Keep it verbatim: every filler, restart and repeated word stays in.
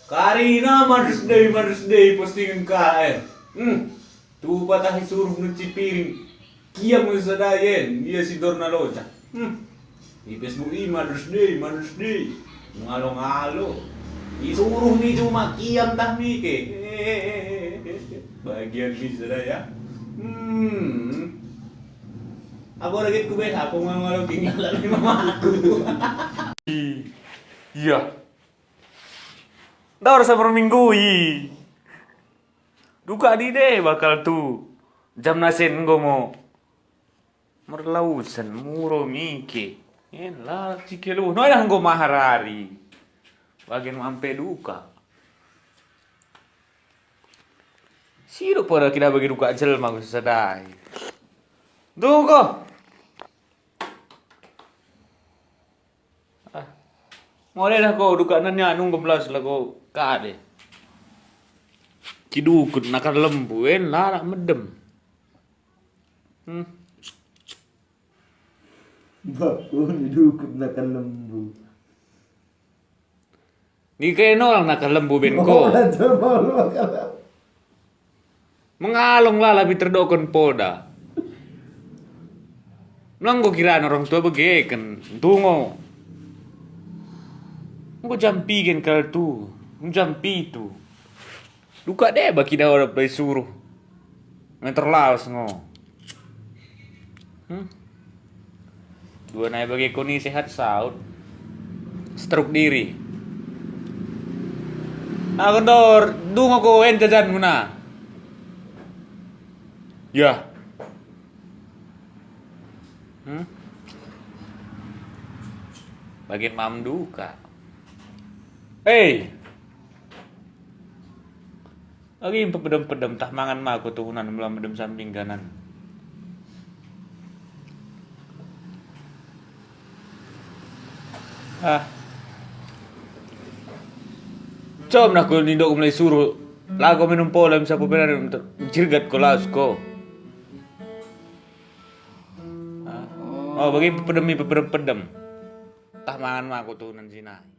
Karina Mother's Day, Mother's Day, postingan ka en. Hmm. Tupa tah isuruh nuci piring. Kiam sada en, ia si ndorna loja. Hmm. I Facebook i Mother's Day, Mother's Day. Ngalo-ngalo. Isuruh mi cuma kiam tah mi ke. Bagian mi sada ya. Hmm. Aku lagi ku beh, aku ngalo-ngalo tinggal lagi mamaku. Iya. Ndor saperminggu i. Dukak dide bakal tu. Jam nasen enggo mo. Merlausen muro mi ke. En lah cikeluh. Noe dah enggo maharari. Bagen mampe dukak. Sidok pada kidabagi dukak jelma ku sesadai. Duh ko. Ah. Mole lah ko dukak nania nunggu belas lah ko kade. Kidukut nakar lembu en larak medem. Hmm. Bakku ni dukut nakar lembu. Ni keno lang nakar lembu ben ko. Oh, ada malu nakar lembu. Mengalong lala bi terdokken poda. Mella enggo kirana orang tua begeken, ntu ngo. Enggo jam piga en kal tu, jam pitu. Dukak deba kidada oda pe isuruh. Ngentor laos ngo. Hmm. Dua nai bage ko ni sehat saut. Stroke diri. Aku ndor, ndu ngo ko en jajanmu na. Ya. Hmm? Bagen mam dukak. Hei. Agi mpepedem-pedem tah mangan ma ko tuhunan mella medem sambing kanan. Ah. Com nah ko nindokku mella isuruh. Lah ko minum pola mi sapu penan, ncirgat ko laos ko. Ah. Oh, bagi pedem mi, pedem-pedem. Tah mangan ma ko tuhunan sinai.